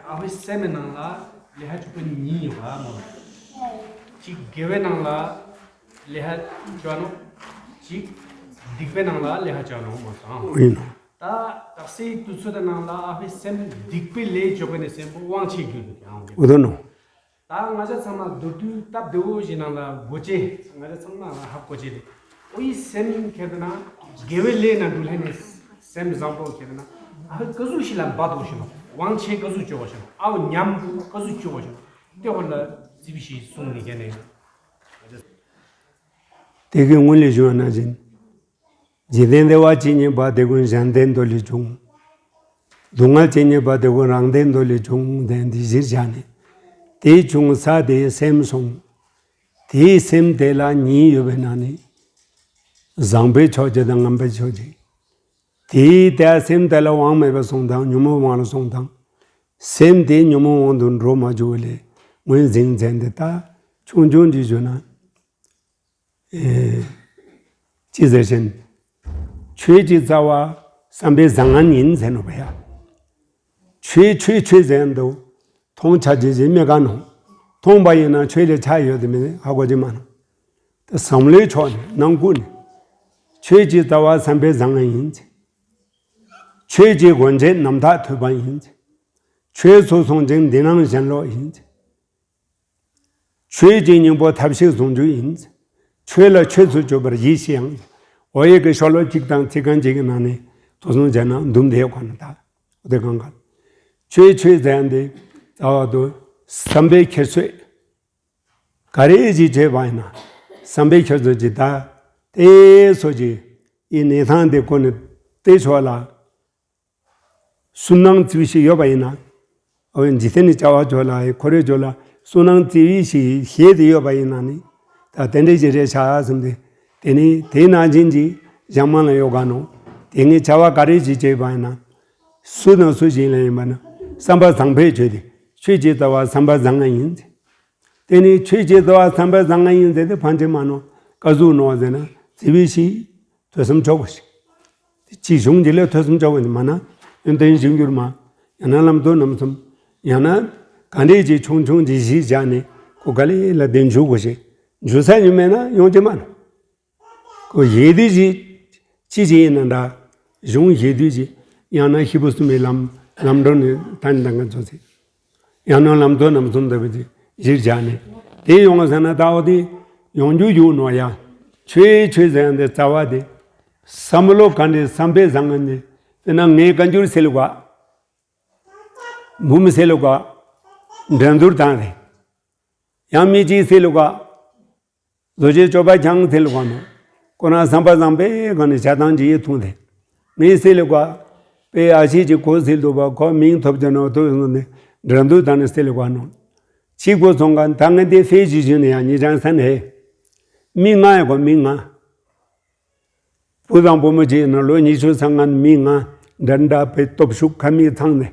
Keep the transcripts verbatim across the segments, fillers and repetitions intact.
ཨ་ཕའི་སེམས་ནང་ལ་ལེ་ཤ་བཅུ་གཉིས་ཡོད་པ་མོ། གཅིག་དགེ་བའི་ནང་ལ་ལེ་ཤ་བཅོ་ནོ། གཅིག་སྡིག་པའི་ནང་ལ་ལེ་ཤ་བཅོ་ནོ་མོ་སང་། ཡིན་ནོ། ད་དག་སའི་དུས་ཚོད་དེ་ནང་ལ་ཨ་ཕའི་སེམས་སྡིག་པའི་ལས་བཅོ་གི་ནི་སེམས་པོ་དབང་ཆེ་རྒྱུ་འདུག་ཡང་འོ་དོ་ནོ། ད་ང་ཚོ་ཚང་མ་མདོར་བསྡུས་སྟབས་བདེ་བོ་ཞིག་ནང་ལ་གོ་ཅེ། ང་ཚོ་ཚང་མ་ལ་ཧ་གོ་ཅེ་རེད། ཨོ་ཡི་སེམས་ཁྱེར་ན་དགེ་བའི་ལས་ན་འགྲུལ་ལྷན་ནི་སེམས་བཟང་པོ་ཁྱེར་ན་ཨ་ཧི་ཀ་ཟུག་ཞིག་ལ་འབད་དོ་ཞིག་ནོ། དབང་ཆེ་ཀ་ཟུག་བཅོ་བ་ཞིག་ནོ། ཨའོ་ཉམས་ཀ་ཟུག་བཅོ་བ་ཞིག་ནོ། དེ་ཧོ་ལ་ཙི་བི་ཞིག་གསུང་ནི་ཁྱེར་ནས། དེ་གི་སྔོན་ལས་ཞུ་བ་ནང་བཞིན། འཇིག་རྟེན་བདེ་བ་ཇི་སྙེད་པ་དེ་ཀུན་གཞན་ལྡན་འདོད་ལས་བྱུང་། སྡུག་བསྔལ་ཇི་སྙེད་པ་དེ་ཀུན་རང་ལྡན་འདོད་ལས་བྱུང་། དེ་འདི་གཞིར་བཞག་ནས། དེ་བྱུང་ས་དེ་སེམས་སོང་། དེའི་སེམས་དེ་ལ་གཉིས་ཡོད་པའི་ནང་ནས། བཟང་པོའི་ཕྱོགས་ཀྱི་དང་ངན་པའི་ཕྱོགས་ཀྱི། དེའི་དེ་སེམས་དེ་ལ་དབང་མེད་པར་སོང་དང་ཉོན་མོངས་དབང་ལ་སོང་དང་། སེམས་དེ་ཉོན་མོངས་དབང་དུ་འགྲོ་མ་བཅུག་པ་ལས་ངོས་འཛིན་མཛད་འདི་ལྟ་ཆུང་ཆུང་གིས་ཞུ་ན། ཨེ། ཅི་ཟེར་ཞིན། ཆོས་ཀྱི་རྩ་བ་བསམ་པའི་བཟང་ངན་ཡིན་ཟེར་ནོ་བ་ཡ། ཆོས་ཆོས་ཆོས་ཟེར་འདུག་མཐོང་ཆ་ཅི་ཞིག་མི་དགའ་ནོ། མཐོང་པ་ཡིན་ན་ཆོས་ལས་ཆ་ཡོད་དེ་མིན་ཧ་གོ་ཅི་མ་ནོ། དེ་བསམ་བློའི་ཕྱོགས་ནས་ནང་ཁུལ་ནས། ཆོས་ཀྱི་རྩ་བ་བསམ་པའི་བཟང་ངན་ཡིན། ཆོས་ཀྱི་སྒོ་འབྱེད་རྣམ་དག་ཐོས་པ་ཡིན། ཆོས་ཚུལ་སོང་ཅིང་འདི་སྣང་ཞེན་ལོག་ཡིན། ཆོས་ཀྱི་སྙིང་པོ་ཐབས་ཤེས་ཟུང་འཇུག་ཡིན། ཆོས་ལ་ཆོས་སུ་གྱུར་པར་ཡིད་ཆེས་ཡང་། འོ་ཡིག་གི་ཤོ་ལོ་གཅིག་དང་ཚིག་རྐང་གཅིག་གི་ནང་ནས་ཐོ་སོང་བྱས་ན་འདུམ་དེ་གོ་ན་ད། འོ་དེ་གང་ག་ཆོས་ཆོས་ཟེར་ཡང་དེ་རྩ་བ་དུ་བསམ་པའི་ཁྱེར་ཚོད། ག་རེ་ཞིག་བྱས་པ་ཡིན་ན་བསམ་པའི་ཁྱེར་ཚོད་ཀྱི་ད་དེ་སོ་ཀྱི་ཡི་གནས་སྟངས་དེ་ཀུན་ནས་དེ་ཆོག་ལ། སུན་སྣང་ཙི་བི་ཞིག་ཡོད་པ་ཡིན་ན། ཨོ་འཇིག་རྟེན་ནི་བྱ་བ་ཇོ་ལ་ཡི་ཁོ་རེ་ཇོ་ལ་སུན་སྣང་ཙི་བི་ཞིག་ཤེས་དེ་ཡོད་པ་ཡིན་ན་ནི། ད་དེ་འདྲའི་ཞིག་རེ་བྱ་ཟིན་ཏེ། དེ་ནི་དེའི་ནང་བཞིན་གྱི་གཞན་མ་ལ་ཡོད་ག་ནོ། དེ་ངས་བྱ་བ་ག་རེ་ཞིག་བྱས་པ་ཡིན་ན། སུ་དང་སུ་ཞིག་ལ་ཡིན་པ་ན་བསམ་པ་བཟང་པོས་བྱོས་ཏེ་ཆོས་ཀྱི་རྩ་བ་བསམ་པ་བཟང་ང་ཡིན། དེ་ནི་ཆོས་ཀྱི་རྩ་བ་བསམ་པ་བཟང་ང་ཡིན་ཟེར་ཏེ་ཕན་ཆད་མ་ནོ་ཀ་ཟུག་ནོ་ཟེར་ན་ཙི་བི་ཞིག་ཐོས་བསམ་ཆོག་པ་ཞིག་དེ་ཅིག་གཞུང་འདི་ལས་ཐོས་བསམ་ཆོག་པ་ནི་མ་ན་ཡོན་ཏན་ཞིག་འགྱུར་མ། ཡང་ན་ལམ་དོན་རྣམ་གསུམ། ཡང་ན་ག་འདྲས་ཅིག་ཆུང་ཆུང་ཅིག་གཞི་བཞག་ནས་ཁོ་ག་ལེ་ལ་བདེ་འཇུག་གོ་ཞིག་འཇུ་ས་ཉུ་མེད་ན་ཡོང་ཅི་མ་ན། ཁོ་ཡེ་དུས་ཅིག་ཅི་ཅི་ཡིན་ན་འདྲ། གཞུང་ཡེ་དུས་ཅིག་ཡང་ན་ཤི་བོ་གསུམ་པའི་ལམ་ལམ་འགྲོ་ནས་ཐན་དང་ག་ཚོ་ཚིག་ཡང་ན་ལམ་དོན་རྣམ་གསུམ་ལྟ་བུ་ཅིག་གཞིར་བཞག་ནས། དེ་ཡོང་བ་ཟེར་ན་ད་འོ་དེ་ཡོང་རྒྱུ་ཡོད་ནོ་ཡ། ཆོས་ཆོས་ཟེར་ཡང་དེ་རྩ་བ་དེ། བསམ་བློ་ག་འདྲའི་བསམ་པའི་བཟང་ངན་ནི། དཔེར་ན་ངའི་བཀའ་འགྱུར་སེ་ལུ་ག་འབུམ་སེ་ལུ་ག་འགྲན་བསྡུར་དང་རེད། ཡང་མི་གཅིག་སེ་ལུ་ག་རྡོ་རྗེ་སྐྱོབ་པ་ཀྱང་དེ་ལ་དགོངས་ནོ། ཁོ་རང་བསམ་པ་བཟང་པོའི་སྒང་ནས་བྱ་སྟངས་ཀྱི་ཡིད་ཐུང་དེ། ངའི་སྲས་ལ་དགོངས། པའི་ཨ་ཞེ་ཅིག་གོ་སྲིད་འདུག་པ་ཁོ་མིང་ཐོབ་ཀྱི་ནོ་ཐོབ་ཡོང་ནས་འགྲན་བསྡུར་དང་ནི་སྲས་ལ་དགོངས་ནོ། ཕྱི་གོ་སོང་ག་ད་ངས་དེ་ཕེ་ཞིག་ཞུས་ནས་ཡང་ཉེ་ཆང་ས་ནས། མི་ལྔ་ཡ་གོ་མི་ལྔ། བུ་དང་བུ་མོ་བཅས་ནི་ལོ་ཉི་ཤུ་ཚང་ང་མི་ལྔ་འདྲ་འདྲ་པའི་སྟོབས་ཤུགས་ཁ་མིག་ཚང་ནས།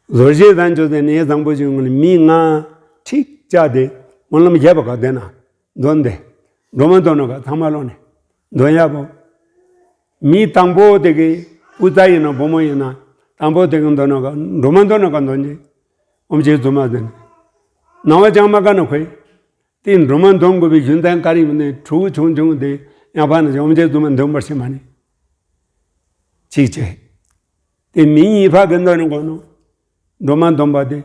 བཟོ་བྱེད་དང་ཅོ་དེ་ནས་བཟང་པོ་ཞིག་ངོ་ནས་མི་ལྔ་ཁྲིག་བཅའ་དེ་སྨོན་ལམ་བརྒྱབ་པ་ག་དེ་ན་འདོན་ཏེ་འགྲོ་མ་འདོན་ནོ་ག་ཚང་མ་ལོག་ནས་འདོན་ཡག་པོ། མི་དང་པོ་དེ་གི་སྐུ་ཚ་ཡིན་ན་བུ་མོ་ཡིན་ན་དང་པོ་དེ་གི་འདོན་ནོ་ག་འགྲོ་མ་འདོན་ནོ་ག་འདོན་ཅིག་ཨོམ་ཆེ་རྫུན་མ་ཟེར་ནས་ནང་བ་ཅང་མ་དགའ་ནོ་ཁོས། དེ་འགྲོ་མ་འདོན་དགོས་པའི་རྒྱུ་མཚན་ག་རེ་ཡིན་ནས་ཕྲུ་གུ་ཆུང་ཆུང་དེ་ཡང་ཕ་ན་ཅང་ཨོམ་ཆེ་རྫུན་མ་འདོན་པར་བྱེད་མ་ནི། གཅིག་བྱས། དེ་མི་གཉིས་ཕ་གི་འདོན་ནོ་ག་ནོ། འགྲོ་མ་འདོན་པ་དེ།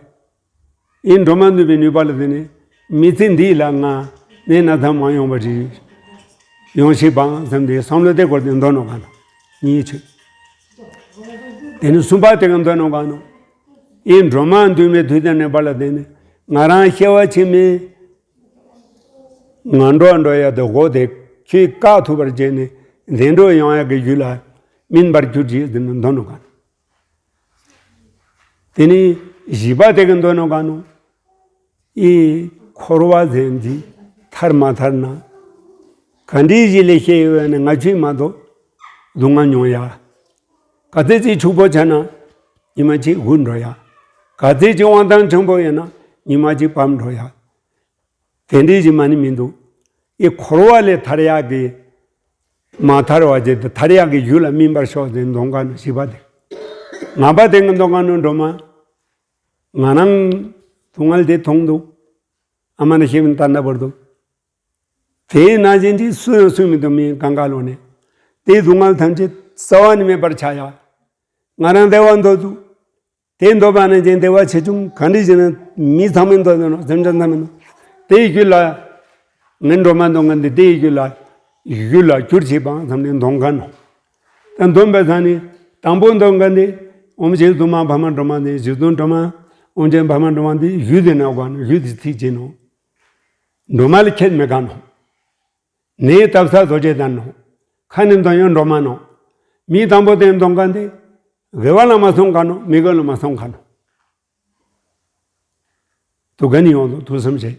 ཨིན་འགྲོ་མ་འདོན་པའི་ནུས་པ་ལ་བརྟེན་ནས་མི་ཚེ་འདི་ལ་ང་ནད་ན་ཚ་མ་ཡོང་བ་རེད། ཡོང་ཤེས་པའང་བསམ་སྟེ་བསམ་བློ་དེ་སྐོར་དེ་འདོན་ནོ་ག་ནོ། གཉིས་ཆོད། དེ་ནི་གསུམ་པ་དེ་ག་འདོན་ནོ་ག་ནོ། ཨིན་འགྲོ་མ་འདུན་པའི་དུས་དང་ནུས་པ་ལ་བརྟེན་ནས་ང་རང་སྐྱེ་བ་ཕྱི་མའི་ང་འགྲོ་འགྲོ་ཡ་དེ་འོ་དེ་ཁྱོད་བཀག་ཐུབ་པར་བྱས་ནས་བདེ་འགྲོ་ཡོང་ཡ་གི་རྒྱུ་ལ་སྨིན་པར་གྱུར་ཅིག་ཟེར་ནས་འདོན་ནོ་ག་ནོ། དེ་ནས་བཞི་པ་དེ་གི་འདོན་ནོ་ག་ནོ། ཨི་འཁོར་བ་ཟེར་འདི་ཐར་མ་ཐར་ན། ག་འདྲའི་ཞིག་ལས་སྐྱེ་ཡོད་པ་ནི་ང་ཆོས་མ་གཏོགས་སྡུག་བསྔལ་མྱོང་ཡ། ག་ཚོད་ཅིག་ཕྱུག་པོ་ཆགས་ན་ཉི་མ་གཅིག་འུར་འགྲོ་ཡ། ག་ཚོད་ཅིག་དབང་ཐང་ཆེན་པོ་ཡོད་ན་ཉི་མ་གཅིག་བམ་འགྲོ་ཡ། དེ་འདྲའི་ཞིག་མ་ནི་མི་འདུག་ཨི་འཁོར་བ་ལས་ཐར་ཡག་གི་མ་ཐར་བ་ཅིག་དེ་ཐར་ཡག་གི་རྒྱུ་ལ་སྨིན་པར་ཤོག་ཟེར་འདོན་ག་ནོ་བཞི་པ་དེ། ངན་པ་དེ་གི་འདོད་མཁན་ནི་སྒྲོལ་མ། ང་རང་སྡུག་བསྔལ་དེ་མཐོང་འདུག་ཨ་མ་ནི་ཤི་བའི་ལྟ་ན་བར་འདུག་དེའི་ནང་བཞིན་གྱི་སུ་ཡང་སུན་མི་འདུག་མི་གང་ག་ལོ་ནས། དེའི་སྡུག་བསྔལ་ཐམས་ཅད་རྩ་བ་ནས་མེད་པར་ཆགས་ཡ། ང་རང་བདེ་བ་འདོད་འདུག་དེ་འདོད་པ་ནི་ཅན་བདེ་བ་ཆེ་ཆུང་ག་འདྲ་ཞིག་ན་མི་ཚང་མས་འདོད་འདོད་ནོ་སེམས་ཅན་ཐམས་ཅད་ནོ། དེའི་རྒྱུད་ལ་ངན་སྒྲོལ་མ་འདོད་མཁན་དེ་དེའི་རྒྱུད་ལ་རྒྱུད་ལ་གྱུར་ཅིག་པའང་ཚང་མས་འདོད་མཁན་ནོ། ད་འདོད་པའི་ཚང་ནི་དང་པོ་འདོད་མཁན་དེ་ཨོམ་ཆེན་དུ་མ་བ་མ་སྒྲོལ་མ་དེ་ཞིག་དུ་སྒྲོལ་མ་ཨོམ་ཆེན་བ་མ་སྒྲོལ་མ་དེ་རྒྱུད་དེ་ན་དགོས་ནོ། རྒྱུད་དེ་ཚིག་ཅན་ནོ། སྒྲོལ་མ་ལ་ཁྱད་མེད་ག་ནོ། ནས་བཏབ་ས་རྡོ་རྗེ་གདན་ནོ། ཁ་ནས་འདོན་ཡང་སྒྲོལ་མ་ནོ། མི་དང་པོ་དེ་འདོད་མཁན་དེ་དགེ་བ་ལ་མ་སོང་ག་ནོ། མི་དགེ་ལ་མ་སོང་ག་ནོ། དུ་ག་ནི་ཡོང་དུ་དུ་སེམས་བྱེད།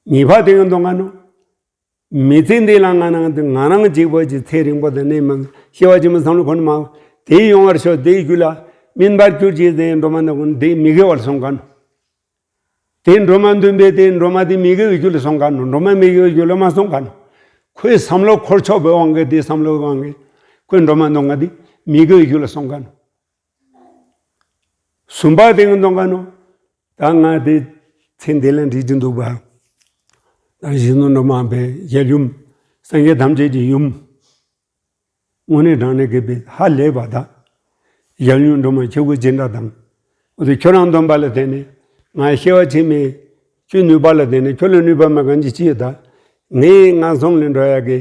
ཉེས་པ་དེ་ཡང་འདོད་མཁན་ནོ། མི་ཚེ་འདི་ལ་ང་རང་དེ་ང་རང་གཅིག་པོ་གྱི་ཚེ་རིང་པོ་དེ་ནས་མ་སྐྱེ་བ་ཕྱི་མ་བསམ་བློ་ཁོ་ནས་མ་དེ་ཡོང་བར་ཤོག་དེའི་རྒྱུད་ལ་སྨིན་པར་གྱུར་ཅིག་དེ་སྒྲོལ་མ་འདོད་མཁན་དེ་མི་དགེ་བར་སོང་ག་ནོ། དེ་སྒྲོལ་མ་འདུན་པས་དེ་སྒྲོལ་མ་དེ་མི་དགེ་བའི་རྒྱུད་ལ་སོང་ག་ནོ། སྒྲོལ་མ་མི་དགེ་བའི་རྒྱུད་ལ་མ་སོང་ག་ནོ། ཁོའི་བསམ་བློ་འཁོར་ཆོག་པའི་དབང་གིས་དེ་བསམ་བློའི་དབང་གིས་ཁོའི་སྒྲོལ་མ་འདོད་མཁན་དེ་མི་དགེ་བའི་རྒྱུད་ལ་སོང་ག་ནོ། གསུམ་པ་དེ་གི་འདོད་མཁན་ནོ། ད་ང་དེ་ཚེ་འདི་ལ་འགྲིག་གི་འདུག་པ། ད་གཞི་ནོ་འགྲོ་མ་པའི་ཡབ་ཡུམ་སངས་རྒྱས་ཐམས་ཅད་ཀྱི་ཡུམ། དངོས་གནས་དྲང་གནས་དགེ་བའི་ཧ་ལས་པ་དང་། ཡབ་ཡུམ་སྒྲོལ་མ་ཆོས་སྐུ་སྤྱན་རས་དང་། འོ་དེ་ཁྱོད་རང་འདོན་པ་ལ་བརྟེན་ནས་ང་སྐྱེ་བ་ཕྱི་མའི་ཁྱོད་ནུས་པ་ལ་བརྟེན་ནས་ཁྱོད་ལ་ནུས་པ་མེད་མཁན་གྱི་ཅི་ཡོད་ད། ངས་ང་སོང་ལས་འགྲོ་ཡ་གི་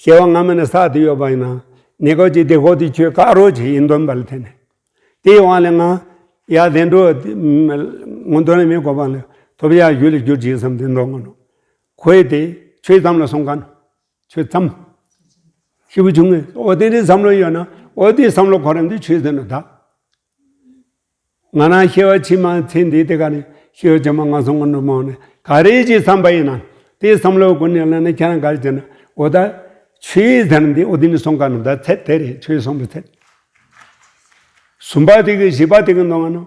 སྐྱེ་བ་སྔ་མ་ནས་བསགས་ཏེ་ཡོད་པ་ཡིན་ན་གནས་སྐབས་ཀྱི་བདེ་འཁོག་དེ་ཁྱོད་བཀག་རོགས་བྱེད་ཡིན་འདོན་པ་ལ་བརྟེན་ནས། དེའི་དབང་ལས་ང་ཡ་བདེ་འགྲོ་དེ་མངོན་མཐོ་ལ་མི་གོ་བ་ལ་ཐོབ་ཡ་རྒྱུ་ལ་གྱུར་ཅིག་བསམ་སྟེ་འདོན་གོ་ནོ། ཁོས་དེ་ཆོས་ཙམ་ལ་སོང་ག་ནོ། ཆོས་ཙམ། ཤི་བོ་ཆུང་ངུ་འོ་དེ་འདྲའི་བསམ་བློ་ཡོད་ན་འོ་དེའི་བསམ་བློ་ཁོ་རང་དེ་ཆོས་ཟེར་ནོ་ད། ང་རང་སྐྱེ་བ་ཕྱི་མ་ཚེ་འདི་དེ་ག་ནས་སྐྱེ་བ་ཕྱི་མ་ང་སོང་ག་ནོ་མ་འོང་ནས་ག་རེ་ཅིག་བསམ་པ་ཡིན་ན་དེའི་བསམ་བློ་ཀུན་ནས་ལ་ནས་ཁྱེད་རང་ག་རེ་བྱས་ན་འོ་ད་ཆོས་ཟེར་ནི་འདི་འོ་དེ་ནས་སོང་ག་ནོ་ད་ཚད་དེ་རེད། ཆོས་སོང་བའི་ཚད། གསུམ་པ་དེ་གི་བཞི་པ་དེ་གི་འདོད་མཁན་ནོ།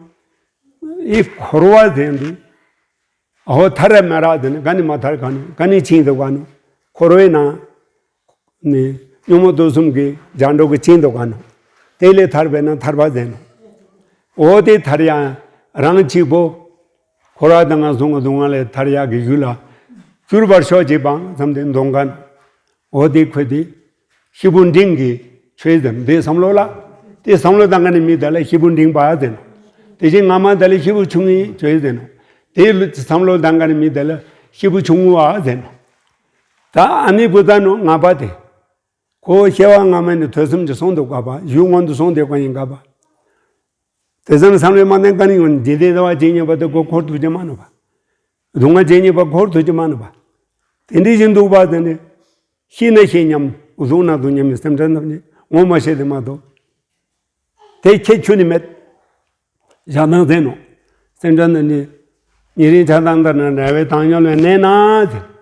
ཨི་འཁོར་བ་ཟེར་འདི། ཨོ་ཐར་ར་མ་ར་ཟེར་ནི་ག་ནི་མ་ཐར་ག་ནི་ག་ནི་ཕྱིན་འདུག་ག་ནི་འཁོར་བའི་ནང་ནི་སྙོམས་འཇུག་གསུམ་གྱི་རྒྱང་སྒྲོག་གི་ཕྱིན་འདུག་ག་ནི་དེ་ལས་ཐར་པས་ན་ཐར་པ་ཟེར་ནི། འོ་དེ་ཐར་ཡང་རང་གཅིག་པོ་འཁོར་བ་དང་ང་སོང་གི་སྡུག་བསྔལ་ལས་ཐར་ཡག་གི་རྒྱུ་ལ་གྱུར་པར་ཤོག་ཅེས་པའང་བསམ་སྟེ་འདོན་ག་ནི་འོ་དེ་ཁོས་དེ། ཤི་བོ་འབྲིང་གི་ཆོས་ཟེར་ནོ། དེ་བསམ་བློ་ལ། དེ་བསམ་བློ་བཏང་མཁན་ནི་མི་དེ་ལ་ཤི་བོ་འབྲིང་བ་ཟེར་ནོ། དེ་བཞིན་སྔ་མ་དེ་ལ་ཤི་བོ་ཆུང་ངུའི་ཆོས་ཟེར་ནོ། དེ་བསམ་བློ་བཏང་མཁན་ནི་མི་དེ་ལ་ཤི་བོ་ཆུང་ངུ་བ་ཟེར་ནོ། ད་ཨ་ནི་བུ་ད་ནོ་ང་པ་དེ། ཁོ་སྐྱེ་བ་སྔ་མ་ནས་ཐོས་བསམ་གྱི་སོང་འདུག་ག་པ་ཡུལ་སྔོན་དུ་སོང་དེ་ཀ་ཡིན་ག་པ། དེ་ཙམ་བསམ་བློ་མ་བཏང་མཁན་ནི་ཡོང་འཇིག་རྟེན་བདེ་བ་ཅན་ཉེས་པ་དེ་ཁོ་འཁོར་ཐུབ་ཀྱི་མ་ནོ་པ། སྡུག་བསྔལ་ཅན་ཉེས་པ་འཁོར་ཐུབ་ཀྱི་མ་ནོ་པ། དེ་འདྲའི་བཞིན་འདུག་པ་དེ་ནི། ཤི་ན་ཤི་སྙམ། གཟུགས་ན་གཟུགས་སྙམ་ནི་སེམས་ཅན་རྣམས་ནི་ངོ་མ་ཤེས་ཏེ་མ་གཏོགས། དེ་ཁྱད་ཆོས་ནི་མེད། ཞག་དང་ཟེར་ནོ། སེམས་ཅན་རྣམས་ནི། ཉེ་རིང་ཆགས་སྡང་དང་ནི་འབྲལ་བའི་བཏང་སྙོམས་ལ་གནས་ན་ཟེར།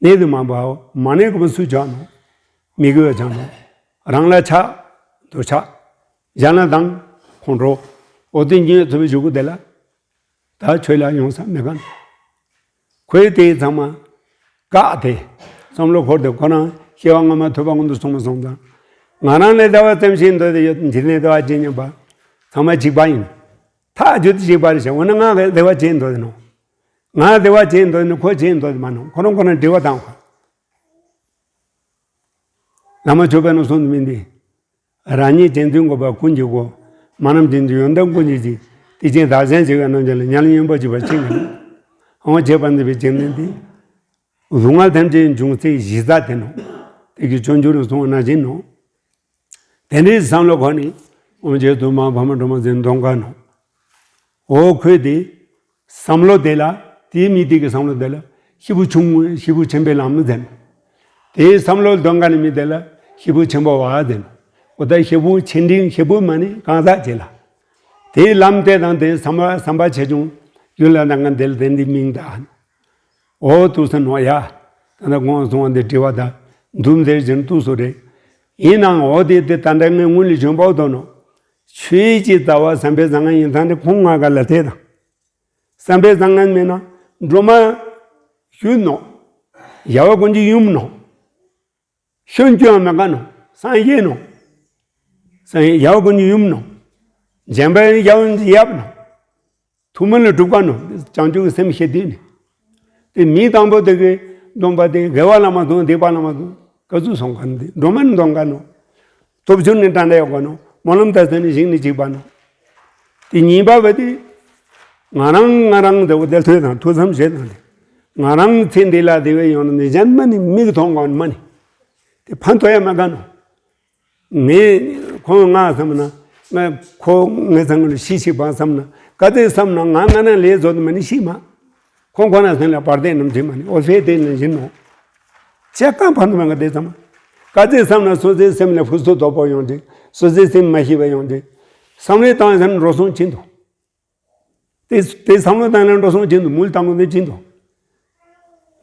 གནས་དུ་མ་འབའོ། མ་གནས་གོ་མི་སུ་ཆགས་ནོ། མི་དགེ་བ་ཆགས་ནོ། རང་ལ་ཆགས། དུ་ཆགས། གཞན་ལ་སྡང་། ཁོང་ཁྲོ། འོ་དེ་ཉིད་ཐུབ་པའི་གཞུག་གུ་དེ་ལ། ད་ཆོས་ལ་ཡོང་ས་མེད་ག་ནོ། ཁོས་དེ་ཚང་མ་བཀག་སྟེ་བསམ་བློ་འཁོར་ཏེ་ཁོ་རང་སྐྱེ་བ་སྔ་མ་ཐོས་པ་སྔོན་དུ་སོང་མ་སོང་དང་། ང་རང་ལས་བདེ་བ་ཙམ་ཞིག་འདོད་དེ་ཡོད་འཇིག་རྟེན་བདེ་བ་ཅན་ཉེས་པ་ཚང་མ་གཅིག་པ་ཡིན། ཐག་ཆོད་དེ་གཅིག་པ་རེད་ཤག་འོ་ན་ང་གི་བདེ་བ་ཅན་འདོད་དེ་ནོ། ང་བདེ་བ་ཅན་འདོད་ནི་ཁོ་ཅན་འདོད་དེ་མ་ནོ། ཁོ་རང་ཁོ་རང་འབྲེལ་བ་དང་ཁོ། བླ་མ་མཆོད་པའི་ནང་གསུངས་དུ་མིན་ཏེ། རང་ཉིད་གཅེས་འཛིན་དགོས་པ་ཀུན་གྱི་སྒོ། མ་རྣམས་ཀྱི་འདུན་ཡོན་ཏན་ཀུན་གྱི་རྗེ། དེ་ཅན་བདག་གཞན་བྱེ་བའི་རྣམ་ཅན་ལ། ཉམས་ལེན་ཡོན་པོ་བྱེད་པར་ཤེས་ཀྱང་། ཧང་བ་བྱེད་པ་འདི་པའི་བྱེད་ལྡན་ཏེ། སྡུག་བསྔལ་ཐམས་ཅད་འབྱུང་ཚེ་གཞི་རྩ་དེ་ནོ། དེ་གི་སྤྱོད་འཇུག་ལ་གསུངས་པ་ནང་བཞིན་ནོ། དེ་འདྲའི་བསམ་བློ་ཁོ་ནི་ཨོཾ་རྗེ་བཙུན་མ་འཕགས་མ་སྒྲོལ་མ་ཟེར་འདོན་ག་ནོ། འོ་ཁོས་དེ་བསམ་བློ་དེ་ལ་དེའི་མི་དེ་གི་བསམ་བློ་དེ་ལ་ཤི་བོ་ཆུང་ངུ་ཤི་བོ་ཆེན་པོའི་ལམ་ཟེར་ནོ། དེའི་བསམ་བློ་འདོན་ག་ནི་མི་དེ་ལ་ཤི་བོ་ཆེན་པོ་བ་ཟེར་ནོ། འོ་ད་ཤི་བོ་ཆེ་འབྲིང་ཤི་བོ་མ་ནི་གང་ཟག་ཅིག་ལ། དེའི་ལམ་དེ་དང་དེའི་བསམ་པ་བསམ་པ་ཆེ་ཆུང་ཡུལ་ལ་ནང་ང་དེ་ལ་དེ་འདི་མིང་དང་། འོ་ཐུགས་སུ་ནོ་ཡ། ད་ནི་གོང་གསུངས་པ་འདི་དྲི་བ་དང་འདུམ་ཟེར་བཞིན་ཐུགས་སུ་རེད། ཡིན་ནའང་འོ་དེ་དེ་ད་འདྲ་ངས་སྔོན་ལ་བྱོན་པའོ་དོ་ནོ། ཆོས་ཀྱི་རྩ་བ་བསམ་པའི་བཟང་ངན་ཡིན་ཙང་དེ་ཁོང་ང་ག་ལ་དེ་དང་། བསམ་པའི་བཟང་ངན་མེད་ན་སྒྲོལ་མ་ཡུལ་ནོ། ཡ་བ་ཀུན་གྱི་ཡུམ་ནོ། ཤོན་སྐྱོན་མེད་ག་ནོ། སངས་རྒྱས་ནོ། སང་ཡང་ཡབ་ཀུན་གྱི་ཡུམ་ནོ། འཇམ་པའི་ཡབ་ཡབ་ནོ། ཐུགས་སྨོན་ལ་གྲུབ་པ་ནོ། བྱང་ཆུབ་ཀྱི་སེམས་ཤེས་དུས་ནི། དེ་མི་དང་པོ་དེ་གི་སྡོམ་པ་དེ་དགེ་བ་ལ་མ་ཐོང་སྡིག་པ་ལ་མ་ཐོང་ག་ཚོད་སོང་ག་ནི་དེ་འགྲོ་མ་ནི་འདོང་ག་ནོ། སྟོབས་ཆུང་ནི་དྲན་དྲ་ཡོད་ག་ནོ། སྨོན་ལམ་ད་ཟེར་ནི་ཞིག་ནི་གཅིག་པ་ནོ། དེ་གཉིས་པ་བ་དེ། ང་རང་ང་རང་དེ་འོ་དེ་ཐོས་དང་ཐུགས་བསམ་བཞེས་དང་དེ། ང་རང་ཚེ་འདི་ལ་དེ་བས་ཡོང་ན་ནི་གཞན་མ་ནི་མིག་མཐོང་ག་མ་ནི། དེ་ཕན་ཐོགས་ཡ་མ་ག་ནོ། ངས་ཁོང་ང་བསམ་ན། ང་ཁོ་ངའི་སང་ལ་ཤི་ཤི་བ་བསམ་ན། ག་ཚོད་བསམ་ན་ང་ང་ན་ལས་བཟོ་དུ་མ་ནི་ཤི་མ། ཁོང་ཁོ་ན་སེམས་ལ་བར་ལྡན་རྣམས་བྱེད་མ་ནི་འོ་ཕེ་དེ་ནི་བཞིན་ནོ། ཅེ་གང་ཕན་ཐོགས་མ་ག་དེ་ཙམ། ག་ཚོད་བསམ་ན་སོ་སོའི་སེམས་ལ་ཕུགས་སུ་དོག་པོ་ཡོང་དུས་སོ་སོའི་སེམས་མ་ཤི་བ་ཡོང་དུས། བསམ་བློའི་སྟངས་སམ་འགྲོ་སོང་ཕྱིན་དུ། དེ་དེ་བསམ་བློ་བཏང་ན་འགྲོ་སོང་ཅན་དུ་མུལ་བཏང་དགོས་ནས་ཅན་དུ།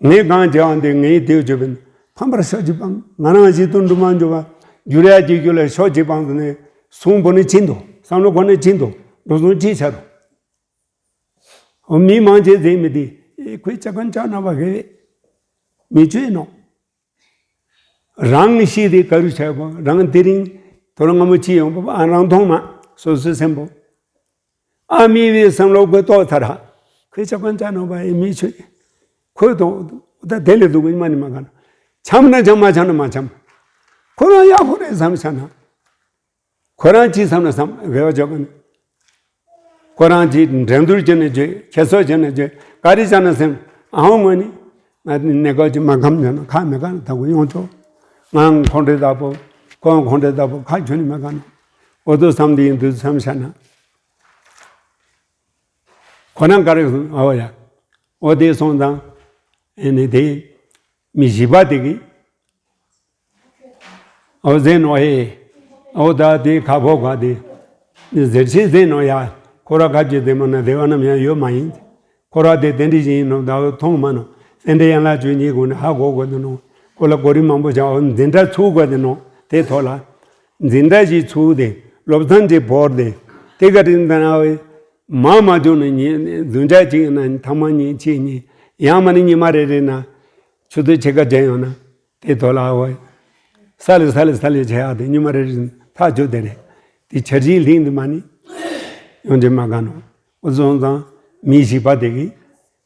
ངས་གང་བྱས་པ་འདི་ངའི་དེའུ་བརྗོད་པས་ཕམ་པར་ཤོག་ཅིག་པང་ང་རང་ཞིག་ཏུ་འགྲུབ་མ་འགྱུར་བ་འགྱུར་ཡ་ཅིག་རྒྱུ་ལ་ཤོག་ཅིག་པང་དུ་ནས་གསུང་པོ་ནས་ཅན་དུ་བསམ་བློ་གོ་ནས་ཅན་དུ་འགྲོ་སོང་ཅིག་ཆ་རུ། འོ་མི་མང་ཆེ་ཟེར་མི་དེ་ཨེ་ཁོས་ཅག་གང་ཅག་ན་བ་གེ་བས་མི་ཆོས་ནོ། རང་ཤི་དེ་ག་རུ་ཆགས་པ་རང་དེ་རིང་དོ་རང་ངོ་མ་ཅི་ཡོང་པ་ཨ་རང་མཐོང་མ་སོ་སོའི་སེམས་པོ། ཨ་མི་བའི་བསམ་བློ་གོ་ཏོག་ཚར་ཧ། ཁོས་ཅག་གང་ཅག་ནོ་བ་ཨེ་མི་ཆོས། ཁོས་དོ་ད་དེ་ལས་སྡུག་གི་མ་ནི་མ་ག་ན། འཆམ་ན་འཆམ་མ་འཆམ་ན་མ་འཆམ། ཁོ་རང་ཡག་པོ་རེད་བསམ་ཤ་ན། ཁོ་རང་ཅི་བསམ་ན་བསམ་དགེ་བ་ཅོག་ག་ནི། ཁོ་རང་ཅི་འགྲན་བསྡུར་བྱས་ནས་བརྗོད་ཁྱད་གསོད་བྱས་ནས་བརྗོད་ག་རེ་བྱས་ན་སེམས་ཨང་ངོ་ནི། ང་ནི་གནས་སྐབས་ཀྱི་མ་ཁམས་ཉོན་ན་ཁ་མི་ག་ན་ད་གུ་ཡོང་ཆོག་ང་ཁོང་ཁྲོའི་བདག་པོ། ཁོང་ཁོང་ཁྲོའི་བདག་པོ་ཁ་ཁྱོན་ནི་མི་ག་ན། འོ་དོ་བསམ་དེ་ཡིན་དུས་བསམ་ཤ་ན། ཁོ་ན་ག་རེ་སོང་ཨ་བ་ཡ། འོ་དེ་སོང་དང་། ཨེ་ནི་དེ། མི་བཞི་པ་དེ་གི། འོ་ཟེར་ནོ་ཧེ། འོ་ད་དེ་ཁ་ཕོ་ག་དེ། ཟེར་ཆེ་ཟེར་ནོ་ཡ། ཁོ་ར་ག་བྱེད་དེ་མོ་ན་བདེ་བ་རྣམས་ཡང་ཡོད་མ་ཡིན། ཁོ་ར་དེ་དེ་འདྲི་བཞིན་ཡིན་ནོ་ད་འོ་མཐོང་མ་ནོ། སེ་འདྲེ་ཡན་ལ་བཅུ་གཉིས་ཀུན་ནས་ཧ་གོ་གོ་དེ་ནོ། ཁོ་ལ་གོ་རིམ་མང་པོ་བྱ་འོ་འཛིན་གྲྭ་ཚུགས་གོ་དེ་ནོ། དེ་ཐོག་ལ། འཛིན་གྲྭ་ཞིག་ཚུགས་ཏེ་སློབ་ཚན་དེ་བོར་ཏེ་དེ་ག་དྲིན་ད་ན་འོ། མ་མ་བྱུང་ནས་ཉིན་བདུན་ཕྲག་གཅིག་ཡིན་ན་ཐ་མ་གཉིས་ཕྱེད་གཉིས་ཡང་མ་ནི་ཉི་མ་རེ་རེ་ན་ཆུ་ཚོད་ཕྱེད་ཀ་བརྒྱབ་ཡོང་ན་དེ་དོ་ལ་འོ། ས་ལེ་ས་ལེ་ས་ལེ་བྱེད་ཡག་དེ་ཉི་མ་རེ་རེ་ཐག་ཆོད་དེ་རེད། དེ་འཆར་གཞི་ལྷིང་དུ་མ་ནི་ཡོང་རྒྱུ་མ་ག་ནོ། འོ་སོང་ཙང་མི་བཞི་པ་དེ་གི་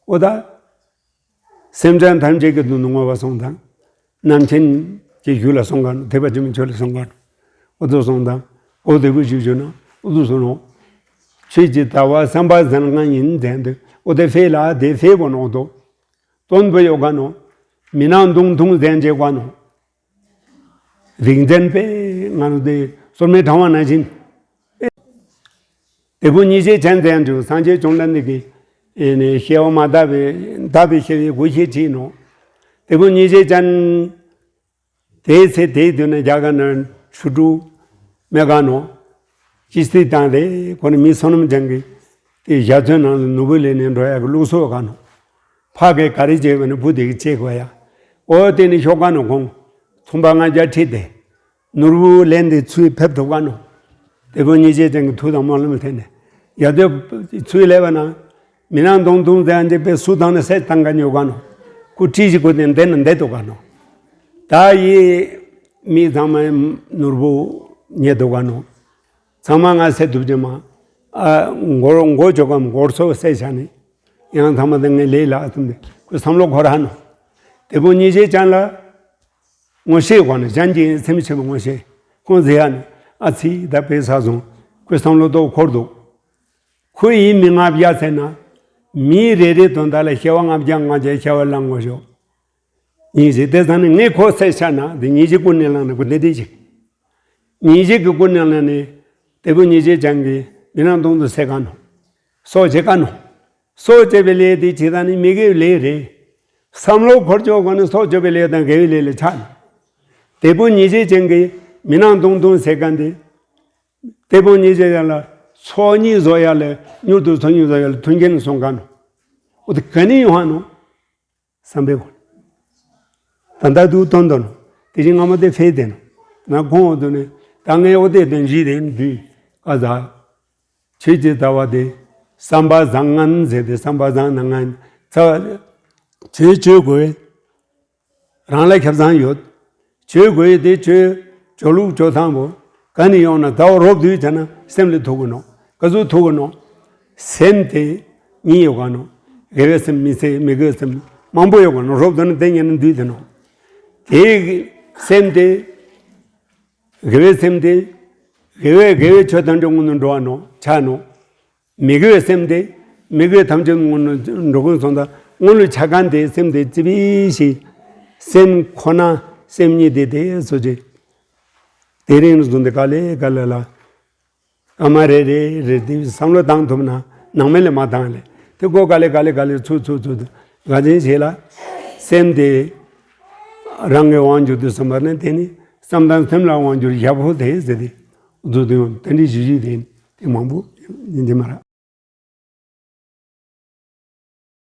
འོ་ད། སེམས་ཅན་ཐམས་ཅད་ཀྱི་དོན་དུ་བསྔོ་བ་སོང་དང་། རྣམ་མཁྱེན་གྱི་རྒྱུད་ལ་སོང་ག་ཐེག་པ་ཆེན་པོའི་ཆོས་ལ་སོང་ག་འོ་དོ་སོང་དང་། འོ་དེ་བུ་ཞིག་བྱུང་ན་འོ་དོ་སོང་ནོ། ཆོས་ཀྱི་ལྟ་བ་བསམ་པ་བཟང་ངན་ཡིན་ཟེར་འདུག་འོ་དེ་ཕེ་ལ་དེ་ཕེ་བོ་ནོ་དོ། དོན་བུ་ཡོ་ག་ནོ། མི་ནང་དུང་དུང་ཟན་བྱེད་ག་ནོ། རིག་འཛིན་པས་ང་ཚོ་དེ་སོར་མོའི་ཕྲེང་བ་ནང་བཞིན། དེ་བུ་ཉིད་ཅེས་ཅན་དེ་ཡང་འདུག་སངས་རྒྱས་བཅོམ་ལྡན་འདས་ཀྱིས་ཨེ་ནས་སྐྱེ་བ་མ་དག་པའི་དག་པའི་སྐྱེ་བའི་སྒོ་ཤེས་བྲིས་ནོ། དེ་བུ་ཉིད་ཅེས་ཅན། དེའི་ཚེ་དེའི་དུས་ན་རྒྱ་གར་ན་ཆུ་འབྲུག་མེ་ག་ནོ། ཅི་སྟེ་དང་དེ་ཁོ་ནི་མི་བསོད་ནམས་ཅན་གྱི་དེ་ཞག་ཚོད་ནང་ལ་ནོར་བུ་ལེན་ནས་འགྲོ་ཡག་གི་ལུགས་སྲོལ་ག་ནོ། ཕ་གི་ག་རེ་བྱས་པ་ནི་བུ་དེ་གི་བྱེད་དགོས་ཡ། འོ་དེ་ནི་ཤོག་ག་ནོ་ཁོང་ཚོང་པ་ལྔ་བརྒྱ་ཁྲིད་དེ། ནོར་བུ་ལེན་དེ་ཚུར་ཕེབས་ཐུབ་ག་ནོ། དེ་བུ་ཉིད་ཅེས་ཅན་གྱི་ཐུགས་དང་སྨོན་ལམ་འཐེན་ནས་ཡ་དེ་ཚུར་སླེབས་པ་ན། མི་ནང་དུང་དུང་ཟེར་ཡང་འདི་པའི་སུ་དང་ནི་སེ་དང་ག་ཉོ་ག་ནོ། ཁུ་ཁྲི་ཞིག་གོ་དེ་འདེ་ན་འདེ་དུ་ག་ནོ། ད་ཡི་མི་ཚང་མ་ནོར་བུ་ཉེ་དུ་ག་ནོ། ཚང་མ་ང་སེ་དུབ་ཅེ་མ། ཨ་མགོར་མགོ་ཅོ་གམ་མགོར་སོ་སེ་ཆ་ནི། ཡང་ཚང་མ་དེ་ངའི་ལས་ལ་ཨ་ཐུམ་དེ་ཁུ་བསམ་བློ་འཁོར་ཧ་ནོ། དེ་བུ་ཉིད་ཅེས་ཅན་ལ། ངོ་ཤེས་གོ་ནི་གཞན་གྱི་སེམས་ཆེན་པོ་ངོ་ཤེས། ཁོང་ཟེར་ཡ་ནི་ཨ་ཚི་ད་པེ་ས་སོང་ཁོའི་བསམ་བློ་ཏོག་འཁོར་འདུག་ཁོ་ཡིན་མི་ལྔ་བརྒྱ་ཟེར་ན། མི་རེ་རེ་དོན་དག་ལ་སྐྱེ་བ་ལྔ་བརྒྱ་ལྔ་བརྒྱ་སྐྱེ་བ་བླང་དགོས་ཤོག་ཉིན་ཞིག་དེ་ཙང་ནི་ངས་ཁོ་སེ་ཆ་ན་དེ་ཉིན་ཞིག་ཀུན་ནས་བླངས་ནས་ཁོ་འདི་འདྲ་ཞིག་ཉིན་ཞིག་གི་ཀུན་ནས་བླངས་ནས་དེ་བུ་ཉིན་ཞིག་ཅང་གི་མི་ནང་དུང་དུ་སེ་ག་ནོ། སོ་བྱེད་ག་ནོ། སོ་བྱེད་པའི་ལས་དེ་ཇི་ལྟར་ནི་མི་དགེ་བའི་ལས་རེད། བསམ་བློ་འཁོར་ཆོག་གོ་ནི་སོ་བྱེད་པའི་ལས་དང་དགེ་བའི་ལས་ལས་ཆགས་ནི། དེ་བུ་ཉིན་ཞིག་ཅང་གི་མི་ནང་དུང་དུང་སེ་ག་འདི། དེ་བུ་ཉིད་ཅེས་ཡ་ལ་ཚོགས་གཉིས་བཟོ་ཡ་ལ་མྱུར་དུ་ཚོགས་གཉིས་བཟོ་ཡ་ལ་མཐུན་རྐྱེན་སོང་ག་ནོ། འོ་དེ་ག་ནི་ཡོང་ཧ་ནོ། བསམ་པའི་སྒོ་ནས། ད་ལྟ་དུ་དོན་དོན་ནོ། དེ་བཞིན་སྔ་མོ་དེ་ཕེ་དེ་ནོ། ང་ཁོང་འོ་དོ་ནས་ད་ངས་འོ་དེ་དོན་བཞི་དེ་འདུས་ཀ་ཟ། ཆོས་ཀྱི་ལྟ་བ་དེ་བསམ་པ་བཟང་ངན་ཟེར་ཏེ་བསམ་པ་བཟང་ན་ངན་ཚ་བ་ཆོས་ཆོས་དགོས། རང་ལ་ཁེ་བཟང་ཡོད། ཆོས་དགོས་ཡོད་དེ་ཆོས་ཆོས་ལུགས་ཆོས་ཐང་པོ་ ག་ནས་ཡོང་ན་ད་བ་རོབ་བསྡུས་བྱས་ན་སེམས་ལ་ཐུག་གི་ནོ། ག་ཚོད་ཐུག་གི་ནོ། སེམས་དེ་གཉིས་ཡོད་ག་ནོ། དགེ་བའི་སེམས་མི་སེམས་མི་དགེ་བའི་སེམས་མང་པོ་ཡོད་ག་ནོ། རོབ་བསྡུས་ན་དེ་ཉིད་ནི་འདུས་དེ་ནོ། དེའི་སེམས་དེ་དགེ་བའི་སེམས་དེ་དགེ་བའི་དགེ་བའི་ཆོས་ཐམས་ཅད་སྔོན་དུ་འགྲོ་བ་ནོ་ཆ་ནོ། མི་དགེ་བའི་སེམས་དེ་མི་དགེ་ཐམས་ཅད་སྔོན་དུ་འགྲོ་ཀུན་སོང་ད་སྔོན་ལ་ཆ་མཁན་དེ་སེམས་དེ་ཙི་པི་ཞིག་སེམས་ཁོ་ན་སེམས་ཉིད་དེ་དེ་སོ་ཅི། དེ་རིང་ནས་བཟུང་སྟེ་ག་ལེ་ག་ལེ་ལ། སྐར་མ་རེ་རེ་རེ་དེ་བསམ་བློ་བཏང་ཐུབ་ན་ནང་མེད་ལས་མ་བཏང་ལས་དེ་སྒོ་ག་ལེ་ག་ལེ་ག་ལེ་ཚུ་ཚུ་ཚུ་དགའ་ཅན་ཞིག་ལ། སེམས་དེ་རང་གི་དབང་འགྱུར་དུ་སོང་བ་ནི་དེ་ནི་བསམ་དང་སེམས་ལ་དབང་འགྱུར་ཞབས་ཕོ་དེ་ཟེར་ཏེ་བཟོ་དུ་ཡང་དེ་འདྲའི་གཞི་གཞི་དེ་དེ་མང་པོ་ཡིན་དེ་མ་ར།